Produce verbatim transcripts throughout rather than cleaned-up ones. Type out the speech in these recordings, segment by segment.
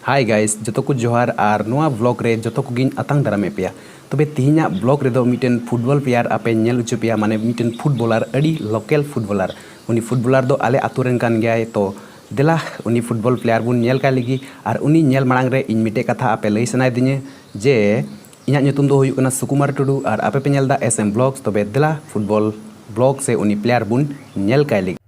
Hi guys, ᱡᱚᱛᱚ ᱠᱚ ᱡᱚᱦᱟᱨ ᱟᱨ ᱱᱚᱣᱟ vlog ᱨᱮ ᱡᱚᱛᱚ ᱠᱚᱜᱤᱧ ᱟᱛᱟᱝ ᱫᱟᱨᱟᱢᱮᱫ ᱯᱮᱭᱟ᱾ ᱛᱚᱵᱮ ᱛᱤᱦᱤᱧᱟᱜ vlog ᱨᱮᱫᱚ ᱢᱤᱫᱴᱮᱱ football player ᱟᱯᱮ ᱧᱮᱞ ᱦᱚᱪᱚ ᱯᱮᱭᱟ, ᱢᱟᱱᱮ ᱢᱤᱫᱴᱮᱱ footballer, ᱟᱹᱰᱤ local footballer᱾ ᱩᱱᱤ footballer ᱫᱚ ᱟᱞᱮ ᱟᱛᱳ ᱨᱮᱱ ᱠᱟᱱ ᱜᱮᱭᱟᱭ᱾ ᱛᱚ ᱫᱮᱞᱟ ᱩᱱᱤ football player ᱵᱚᱱ ᱧᱮᱞ ᱠᱟᱭ ᱞᱮᱜᱮ᱾ ᱟᱨ ᱩᱱᱤ ᱧᱮᱞ ᱢᱟᱲᱟᱝ ᱨᱮ ᱤᱧ ᱢᱤᱫᱴᱮᱡ ᱠᱟᱛᱷᱟ ᱟᱯᱮ ᱞᱟᱹᱭ ᱥᱟᱱᱟᱭᱮᱫᱤᱧᱟ ᱡᱮ ᱤᱧᱟᱹᱜ ᱧᱩᱛᱩᱢ ᱫᱚ ᱦᱩᱭᱩᱜ ᱠᱟᱱᱟ ᱥᱩᱠᱩᱢᱟᱨ ᱴᱩᱰᱩ ᱟᱨ ᱟᱯᱮ ᱯᱮ ᱧᱮᱞ ᱮᱫᱟ S M Vlogs᱾ ᱛᱚᱵᱮ ᱫᱮᱞᱟ football vlog ᱥᱮ ᱩᱱᱤ player ᱵᱚᱱ ᱧᱮᱞ ᱠᱟᱭ ᱞᱮᱜᱮ᱾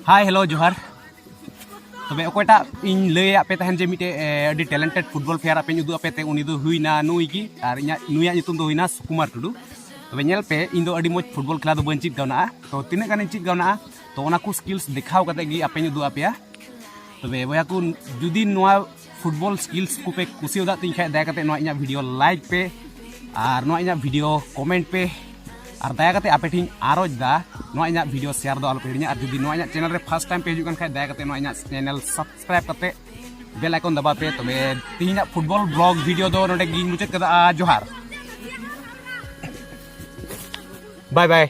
ᱦᱟᱭ, ᱦᱮᱞᱳ, ᱡᱚᱦᱟᱨ᱾ ᱛᱚᱵᱮ ᱚᱠᱚᱭᱴᱟᱜ ᱤᱧ ᱞᱟᱹᱭᱟᱫ ᱯᱮ ᱛᱟᱦᱮᱱ ᱡᱮ ᱢᱤᱫᱴᱮᱡ, ᱮ, ᱟᱹᱰᱤ talented football player ᱟᱯᱮᱧ ᱩᱫᱩᱜ ᱟᱯᱮ ᱛᱮ, ᱩᱱᱤ ᱫᱚ ᱦᱩᱭᱱᱟ ᱱᱩᱭ ᱜᱮ, ᱟᱨ ᱤᱧᱟᱹᱜ, ᱱᱩᱭᱟᱜ ᱧᱩᱛᱩᱢ ᱫᱚ ᱦᱩᱭᱱᱟ ᱥᱩᱠᱩᱢᱟᱨ ᱴᱩᱰᱩ᱾ ᱛᱚᱵᱮ ᱧᱮᱞ ᱯᱮ, ᱤᱧ ᱫᱚ ᱟᱹᱰᱤ ᱢᱚᱡᱽ football ᱠᱷᱮᱞᱟ ᱫᱚ ᱵᱟᱹᱧ ᱪᱮᱫ ᱠᱟᱣᱱᱟ, ᱛᱚ ᱛᱤᱱᱟᱹᱜ ᱜᱟᱱᱤᱧ ᱪᱮᱫ ᱠᱟᱣᱱᱟ, ᱛᱚ ᱚᱱᱟ ᱠᱚ skills ᱫᱮᱠᱷᱟᱣ ᱠᱟᱛᱮ ᱜᱮ ᱟᱯᱮᱧ ᱩᱫᱩᱜ ᱟᱯᱮᱭᱟ᱾ ᱛᱚᱵᱮ ᱵᱚᱭᱦᱟ ᱠᱚ, ᱡᱩᱫᱤ ᱱᱚᱣᱟ football skills ᱠᱚᱯᱮ ᱠᱩᱥᱤᱭᱟᱫᱟ ᱛᱤᱧ ᱠᱷᱟᱡ, ᱫᱟᱭᱟ ᱠᱟᱛᱮ ᱱᱚᱣᱟ ᱤᱧᱟᱹᱜ video like ᱯᱮ, ᱟᱨ ᱱᱚᱣᱟ ᱤᱧᱟᱹᱜ video comment ᱯᱮ, ᱟᱨ ᱫᱟᱭᱟ ᱠᱟᱛᱮ ᱟᱯᱮ ᱴᱷᱮᱱ ᱟᱨᱚᱡᱽ ᱫᱟ, ᱱᱚᱣᱟ ᱤᱧᱟᱹᱜ video share ᱫᱚ ᱟᱞᱚᱯᱮ ᱦᱤᱲᱤᱧᱟ᱾ ᱟᱨ ᱡᱩᱫᱤ ᱱᱚᱣᱟ ᱤᱧᱟᱹᱜ channel ᱨᱮ first time ᱯᱮ ᱦᱤᱡᱩᱜ ᱠᱟᱱ ᱠᱷᱟᱡ, ᱫᱟᱭᱟ ᱠᱟᱛᱮ ᱱᱚᱣᱟ ᱤᱧᱟᱹᱜ channel subscribe ᱠᱟᱛᱮ bell icon ᱫᱟᱵᱟᱣ ᱯᱮ᱾ ᱛᱚᱵᱮ ᱛᱮᱦᱮᱧᱟᱜ football vlog video ᱫᱚ ᱱᱚᱰᱮ ᱜᱤᱧ ᱢᱩᱪᱟᱹᱫ ᱠᱟᱫᱟ᱾ ᱡᱚᱦᱟᱨ, bye bye᱾